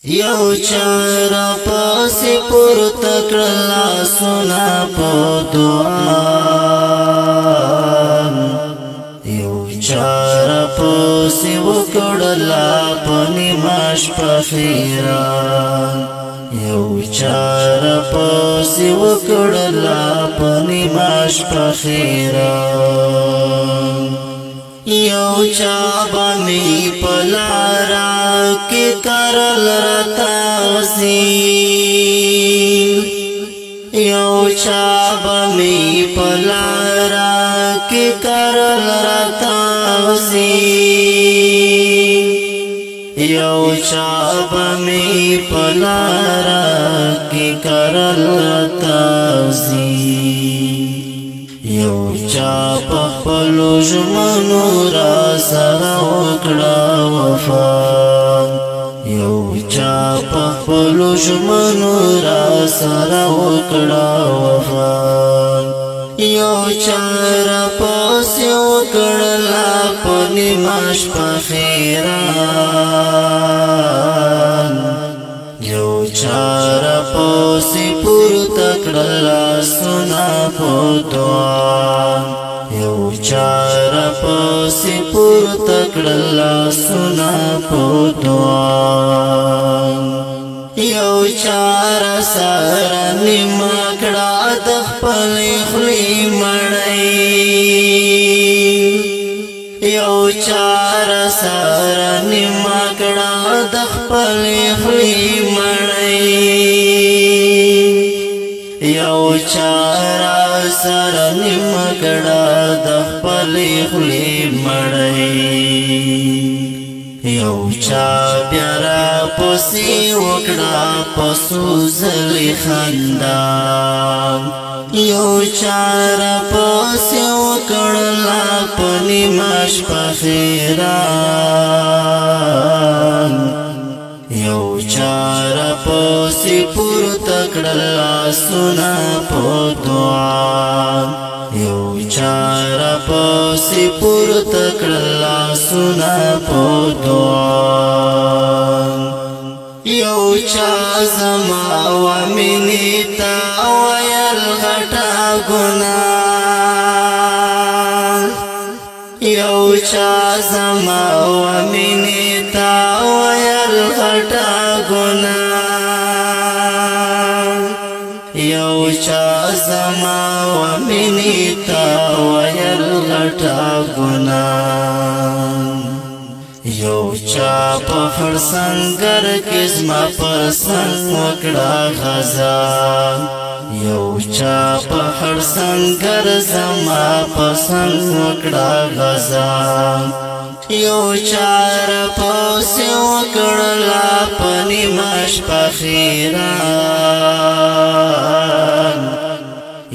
یو چا را پسې پورته کړل لاسونه په دعا، یو چا را پسې وکړله په نیمه شپه خیره، یو چا را پسې وکړله په نیمه شپه خیره. یو چا به مې په لاره کې کرل راته وځي، یو چا به مې په لاره کې کرل راته وځي، یو چا به مې په لاره کې کرل راته وځي. یو چا په خپلو ژمنو را سره وکړه وفا، یو چا په خپلو ژمنو را سره وکړه وفا. یو چا را پسې وکړله په نیمه شپه خیره، یو چا را پسې پورته کړل لاسونه په دعا، یو چا را پسې پورته کړل لاسونه په دعا. یو چا را سره نیمه کړه د خپلې خولې مړۍ، یو چا را سره نیمه کړه د خپلې خولې مړۍ، یو چا را سره نیمه کړه د خپلې خولې مړۍ. یو چا بیا را پسې وکړه په څو ځلې خندا، یو چا را پسې وکړله په نیمه شپه خیره، یو چا را پسې پورته کړل لاسونه په دعا، یو چا را پسې پورته کړل لاسونه په دعا. یو چا زما و مینې ته ویل غټه ګناه، یو چا زما و مینې ته ویل غټه ګناه، یو چا زما و مینې ته ویل غټه ګناه. یو چا په خړ سنګر کې زما پر څنګ وکړه غزا، یو چا په خړ سنګر زما په څنګ وکړه غزا. یو چا را پسې وکړله په نیمه شپه خیره،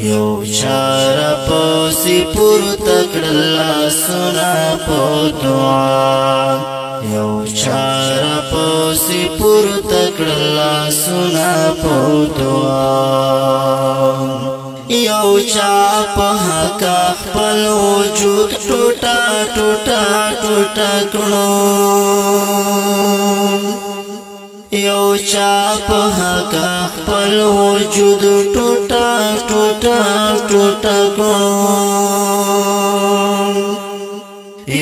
یو چا را پسې پورته کړل لاسونه په دعا، یو چا را پسې پورته کړل لاسونه په دعا. یو چا په حق خپل وجود ټوټه ټوټه ټوټه کړو، یو چا په حق خپل وجود ټوټه ټوټه ټوټه کړو،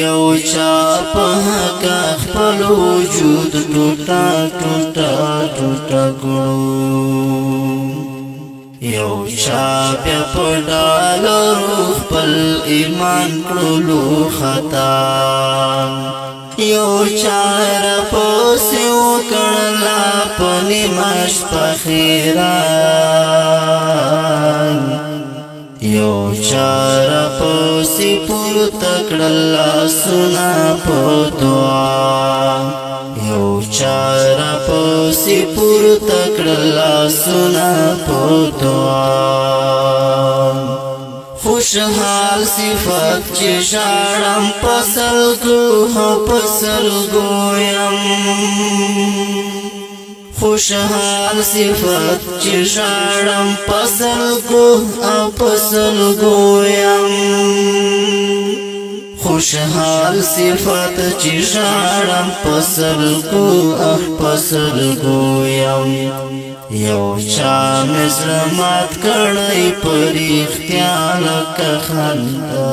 یو چا په حق خپل وجود ټوټه ټوټه ټوټه کړو. یو چا بیا په ډالرو خپل ایمان کړلو خطا، یو چا را پسې وکړله په نیمه شپه خیره، یو چا را پسې پورته کړل لاسونه په دعا، یو چا را پسې پورته کړل لاسونه په دعا. خوشحال صفت چې ژاړم په سلګو په سلګو یم، خوشحال صفت چې ژاړم په سلګو او په سلګو یم. خوشحال صفات چې ژاړم پسلګو، اخ پسلګو یم. یو چا مې زړه مات کړی په رښتیا لکه خندا،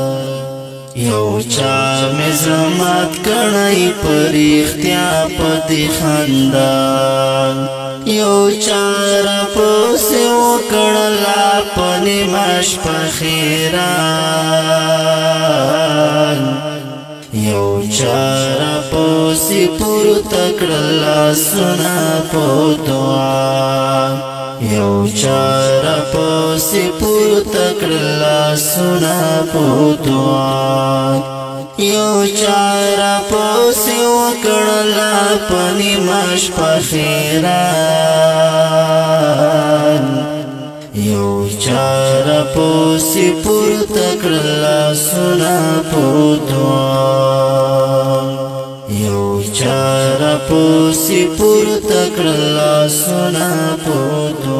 یو چا مې زړه مات کړی په رښتیا په دې خندا. یو چا را پسې وکړله په نیمه شپه خیران، یو چا را پسې پورته کړل لاسونه په دعا، یو چا را پسې پورته کړل لاسونه په دعا. یو چا را پسې وکړله په نیمه شپه خیران، یو چا را پسې پورته کړل لاسونه په دعا، یو چا را پسې پورته کړل لاسونه په دعا.